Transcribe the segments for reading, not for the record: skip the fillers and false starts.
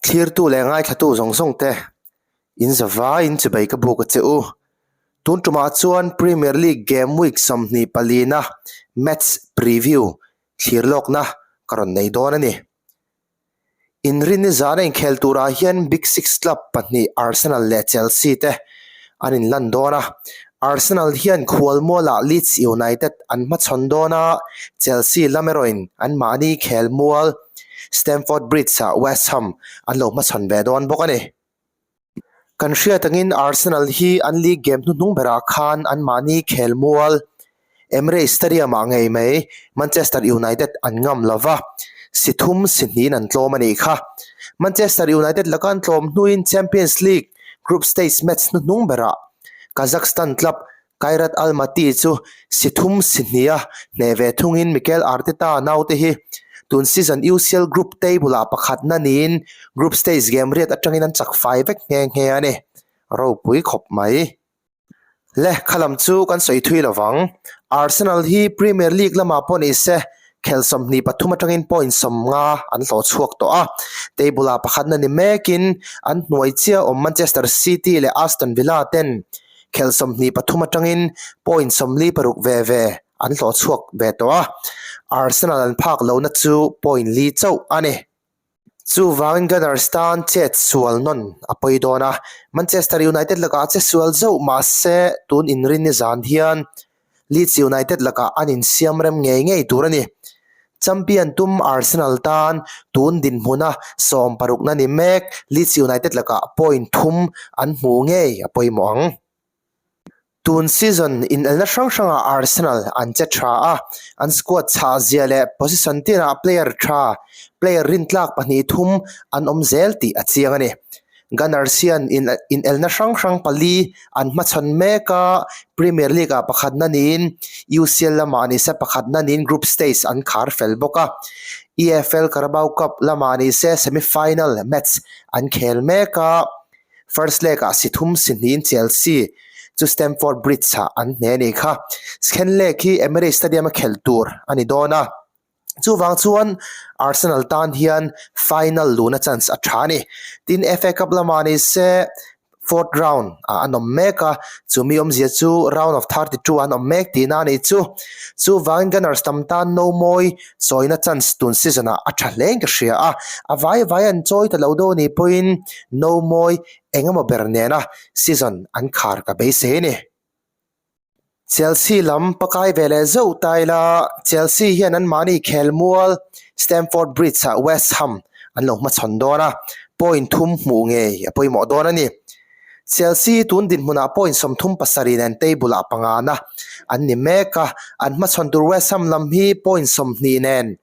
Thlirtu leh ngaithlatu zawng zawng te, in zavaiin chibai ka buk a che u. Tun tumah chuan Premier League game week 24 na match preview thlir lawkna ka rawn nei dawn a ni. Inrinni zana inkhel turah hian Big Six club pahnih Arsenal leh Chelsea te an inlan dawn a. Arsenal hian khualmualah Leeds United an hmachhawn dawn a, Chelsea lam erawhin anmahni khelmual Stamford Bridge-ah West Ham an lo hmachhawn ve dawn bawk a ni. Kan hriat angin Arsenal hi an league game hnuhnung berah khan anmahni khelmual Emirates Stadium-ah ngei mai Manchester United an ngam lo va, si thum si hnihin an tlawm a nih kha. Manchester United laka an tlawm hnuin Champions League group stage match hnuhnung berah Kazakhstan club Kairat Almaty chu si thum si hniha hneh ve thungin Mikel Arteta naute hi tun season UCL group table-ah pakhatna niin group stage game riat atangin an chak fai vek nghe nghe a ni. Ropui khawp mai. Le, kha lam chu kan sawi thui lo vang. Arsenal hi Premier League lamah pawh ni se khel 23 atangin point 50 an hlawh chhuak tawh a. Table-ah pakhatna ni mekin an hnuai chiah awm Manchester City leh Aston Villa ten Khel 23 atangin point 46 ve ve an hlawh chhuak ve tawh a, Arsenal an phak lohna chu point li chauh a ni. Chuvangin Gunners tan chet sual nawn a pawi dawn a, Manchester United lakah che sual zauh mah se tun inrinni zan hian Leeds United lakah an insiam rem ngei ngei tur a ni. Champion tum Arsenal tan tun dinhmuna sawmparukna ni mek Leeds United lakah point thum an hmuh ngei a pawimawh ang. Tun season inelna hrang hrangah Arsenal an che tha a, an squad chhah zia leh position tinah player tha, player rintlak pahnih thum an awm zel tih a chiang a ni. Gunners hian inelna hrang hrang pali an hmachhawn mek a, Premier League-ah pakhatna niin UCL lamah ni se pakhatna niin group stage an khar fel bawk a. EFL Carabao Cup lamah ni se semi-final match an khel mek a, first leg-ah si thum si hnihin Chelsea chu Stamford Bridge-ah an hne a nih kha. Second leg hi Emirates Stadium-a khelh tur a ni dawn a. Chuvang chuan Arsenal tan hian final luhna chance a tha a ni. Tin, FA Cup lamah ni se fourth round ah an awm mek a, chumi awmzia chu round of 32 an awm mek tihna a nih chu. Chuvangin Gunners tam tan no mawi chawina chance tun season ah a tha hlein ka hria a, a vai vai an chawi ta lo deuh a nih pawhin no mawi engemaw ber nena season an khar ka beisei a ni. Chelsea lam pakai ve leh zauh ta ila, Chelsea hian anmahni khelmual Stamford Bridge-ah West Ham an lo hmachhawn dawn a, point thum hmuh ngei a pawimawh dawn a ni. Chelsea hi tun dinhmunah point 37 nen table-ah pangana an ni mek a, an hmachhawn tur West Ham lam hi point 20 nen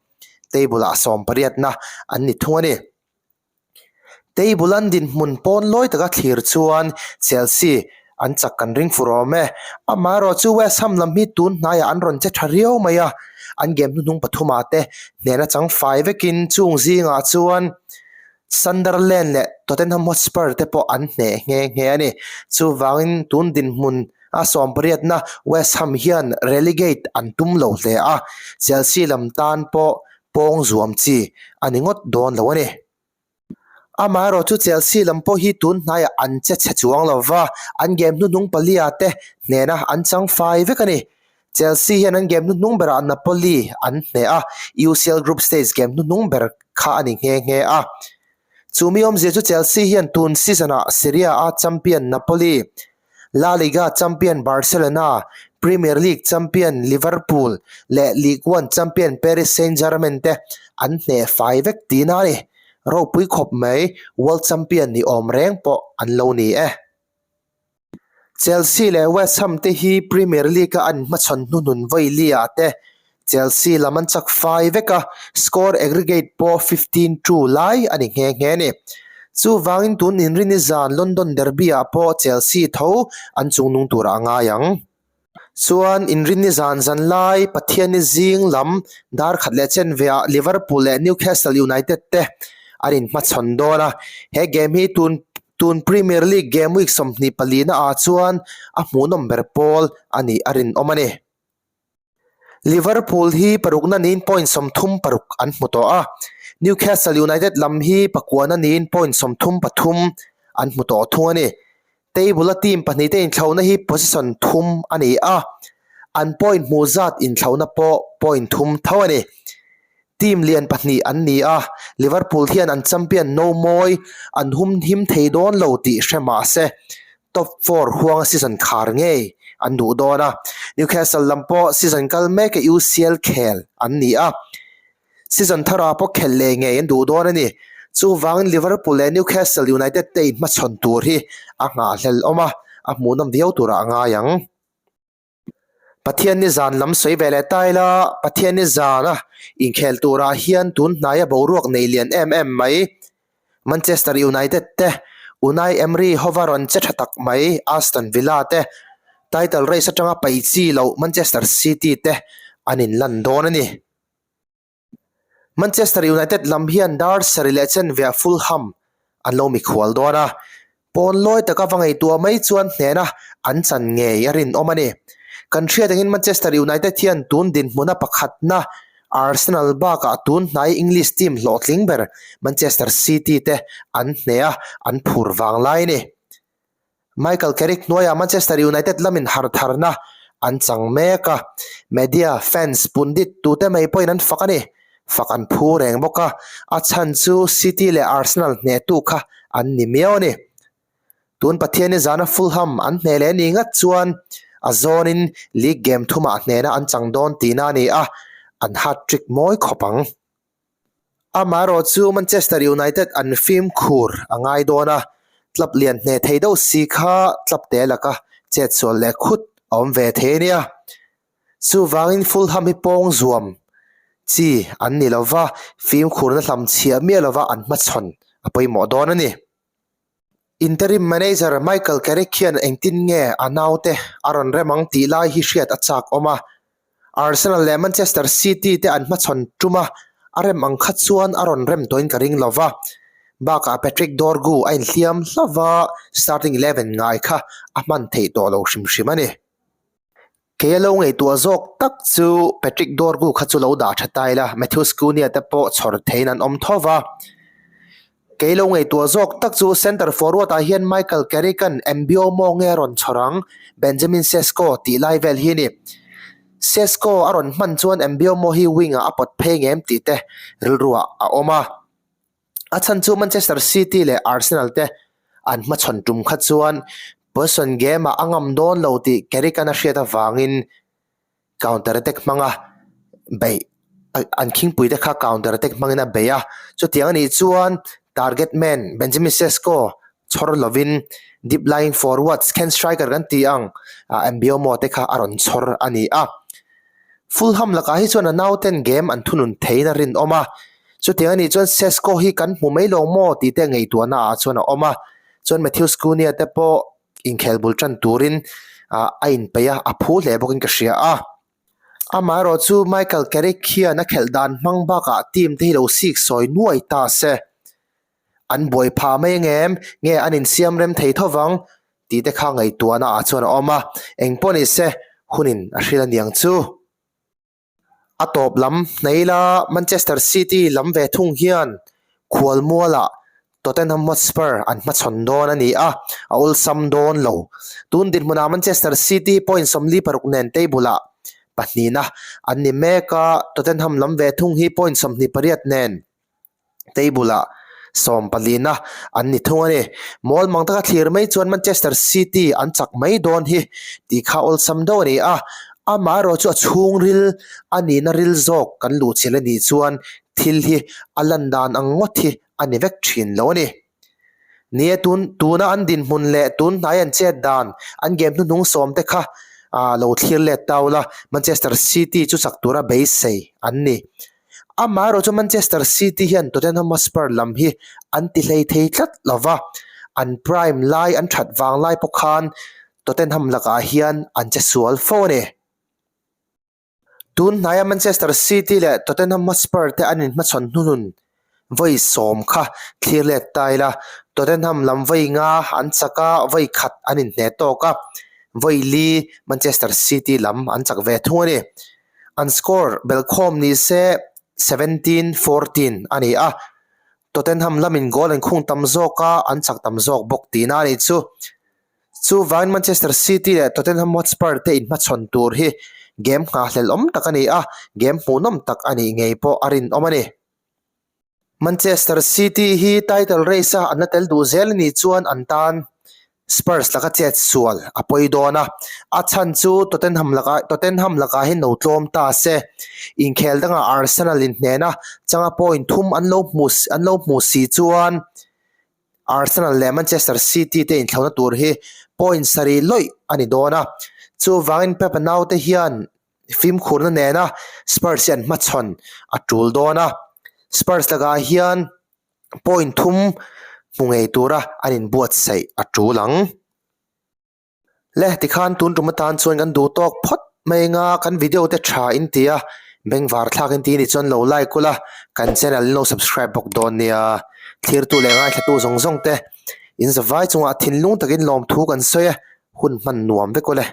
table-ah sawmpariatna an ni thung a ni. Table an dinhmun pawn lawi taka thlir chuan Chelsea an chak kan ring fur awm e. Amaherawh chu West Ham lam hi tun hnaiah an rawn che tha riau mai a, an game hnuhnung pathumah te hnehna chang fai vekin chung zingah chuan Sunderland leh Tottenham Hotspur te pawh an hneh nghe nghe a ni. Chuvangin tun dinhmun a sawmpariatna West Ham hian relegate an tum lo hle a, Chelsea lam tan pawh pawng zuam chi a ni ngawt dawn lo a ni. Amaherawh chu Chelsea lam pawh hi tun hnaiah an che chhe chuang lo va, an game hnuhnung palia te hnena an chang fai vek a ni. Chelsea hian an game hnuhnung berah Napoli an hneh a, UCL group stage game hnuhnung ber kha a ni nghe nghe a. Chumi awmzia chu Chelsea hian tun season-ah Serie A champion Napoli, La Liga champion Barcelona, Premier League champion Liverpool leh Ligue 1 champion Paris Saint-Germain te an hneh fai vek tihna a ni. Ropui khawp mai, World champion ni awm reng pawh an lo ni e. Chelsea leh West Ham te hi Premier League-a an hmachhawn hnuhnun vawi li-ah te Chelsea lam an chak fai vek a, score aggregate pawh 15-2 lai a ni nghe nghe a ni. Chuvangin tun Inrinni zan London Derby-ah pawh Chelsea tho an chungnung turah a ngai ang. Chuan Inrinni zan zan lai Pathianni zing lam dar khat leh chen veah Liverpool leh Newcastle United te an inhmachhawn dawn a, he game hi tun tun Premier League game week 24 na ah chuan a hmuhnawm ber pawl a nih a rinawm a ni. Liverpool hi parukna niin point 36 an hmu tawh a, Newcastle United lam hi pakuana niin point 33 an hmu tawh thung a ni. Table-a team pahnihte inthlauhna hi position thum a ni a, an point hmuh zat inthlauhna pawh point thum tho a ni. Team lian pahnih an ni a, Liverpool hian an champion no mawi an hum him thei dawn lo tih hre mah se, top four huanga season khar ngei an duh dawn a. Newcastle lam pawh season kal meka UCL khel an ni a, season thara pawh khelh leh ngei an duh dawn a ni. Chuvangin Liverpool leh Newcastle United te inhmachhawn tur hi a nghahhlelh awm a, a hmuhnawm viau turah a ngai ang. Pathianni zan lam sawi ve leh ta ila, Pathianni zana inkhel turah hian tun hnaia boruak nei lian em em mai Manchester United te, Unai Emery hova rawn che tha tak mai Aston Villa te, title race atanga paih chi loh Manchester City te an inlan dawn a ni. Manchester United lam hian dar sarih leh chenveah Fulham an lo mikhual dawn a, pawn lawi taka va ngaihtuah mai chuan hnena an chan ngei a rinawm a ni. Kan hriat angin Manchester United hian tun dinhmuna pakhatna Arsenal bakah tun hnai English team hlawhtling ber Manchester City te an hneh a, an phur vang lai a ni. Michael Carrick hnuaiah Manchester United lamin hartharna an chang mek a, media, fans, pundit tute mai pawhin an fak a ni. Fak an phu reng bawk a, a chhan chu City leh Arsenal hnehtu kha an ni miau a ni. Tun Pathianni zana Fulham an hneh leh ni ngat chuan a zawnin league game thumah hnehna an chang dawn tihna a ni a, an hat-trick mawi khawp ang. Amaherawh chu Manchester United an fimkhur a ngai dawn a, club lian hneh thei deuh si kha club te laka chetsual leh khut a awm ve thei a nia. Chuvangin Fulham hi pawng zuam chi an ni lova, fimkhurna hlam chhiah miah lova an hmachhawn a pawimawh dawn a ni. Interim manager Michael Carrick hian engtin nge a naute a rawn rem ang tih lai hi hriat a chak awm a. Arsenal leh Manchester City te an hmachhawn tum a, a rem ang kha chuan a rawn rem tawhin ka ring lo va. Bakah Patrick Dorgu a inhliam hlauh va, starting eleven ngai kha a hman theih tawh lo hrim hrim a ni. Kei a lo ngaihtuah zawk tak chu Patrick Dorgu kha chu lo dah tha ta ila, Matheus Cunha te pawh chhawr theiin an awm tho va. Kei lo ngaihtuah zawk tak chu centre forward ah hian Michael Carrick-a'n Mbeumo nge a rawn chhawr ang, Benjamin Sesko tih lai vel hi a ni. Sesko a rawn hman chuan Mbeumo hi wing ah a pawt phei ngem tih te rilruah a awm a. A chhan chu Manchester City leh Arsenal te an hmachhawn tum kha chuan possession game ah a ngam dawn lo tih Carrick-a'n a hriat avangin counter attack hmanga beih an khingpui te kha counter attack hmangin a bei a. Chutiang anih chuan target man Benjamin Sesko chhawr lovin deep lying forwards khen striker kan tih ang Mbeumo te kha a rawn chhawr a ni a. Fulham lakah hi chuan a nauten game an thunun theiin a rinawm a, chutiang anih chuan Sesko hi kan hmu mai lo maw tih te ngaihtuahna ah chuan a awm a, chuan Matheus Cunha te pawh inkhel bul tan turin a inpeih a, a phu hle bawkin ka hria a. Amaherawh chu Michael Carrick hian a khelh dan hmang bakah team te hi lo sik sawi nuai ta se. An buai phah mai ang em? Nge an insiam rem thei tho vang? Tih te kha ngaihtuahna ah chuan a awm a, eng pawh ni se hunin a hrilh a niang chu. A tawp lam hnei la Manchester City lam ve thung hian khualmualah Tottenham Hotspur an hmachhawn dawn a ni a, a awlsam dawn lo. Tun dinhmunah Manchester City point 46 nen table-ah pahnihna an ni mek a, Tottenham lam ve thung hi point 28 nen Table-ah sawmpalina an ni thung a ni. Mawl mang taka thlir mai chuan Manchester City an chak mai dawn hi tih kha awlsam deuh a ni a, amaherawh chu a chhungril a nihna ril zawk kan luhchilh a nih chuan thil hi a lan dan ang ngawt hi a ni vek thin lo a ni. Ni e, tun tuna an dinhmun leh tun hnai an chet dan, an game hnuhnung sawm te kha lo thlir let ta ula, Manchester City chu chak tura beisei an ni. Amaherawh chu Manchester City hian Tottenham Hotspur lam hi an ti hlei thei tlat lo va, an prime lai an that vang lai pawh khan Tottenham lakah hian an che sual fo a ni. Tun hnaia Manchester City leh Tottenham Hotspur te an inhmachhawn hnuhnun vawi sawm kha thlir let ta ila, Tottenham lam vawi nga an chak a, vawi khat an inhneh tawk a, vawi li Manchester City lam an chak ve thung a ni. An score belkhawm ni se. 17, 14 a ni a. Tottenham lamin goal an khung tam zawk a, an chak tam zawk bawk tihna a nih chu. Chuvangin Manchester City leh Tottenham Hotspur te inhmachhawn tur hi game nghahhlelh awm tak a ni a, game hmuhnawm tak a nih ngei pawh a rinawm a ni. Manchester City hi title race a an la tel duh zel a nih chuan an tan Spurs laka chet sual a pawi dawn a, a chhan chu Tottenham laka Tottenham lakah hian lo tlawm ta se. Inkhel dangah Arsenal in hnena changa point thum an lo hmu an lo hmu si chuan Arsenal leh Manchester City te inthlauhna tur hi point sarih lawih a ni dawn a, chuvangin Pep-a naute hian Fimkhurna nena Spurs hi an hmachhawn a tul dawn a, Spurs lakah hian point thum hmu ngei tura an inbuatsaih a tul ang. Le tikhan tun tum atan chuan kan duh tawk phawt mai anga kan video te tha in ti a, bengvar thlak in ti ni chuan lo like ula, kan channel in lo subscribe bawk dawn nia. Thlirtu leh ngaithlatu zawng zawng te in zavai chungah thinlung takin lawmthu kan sawi a, hun hman nuam vek ule.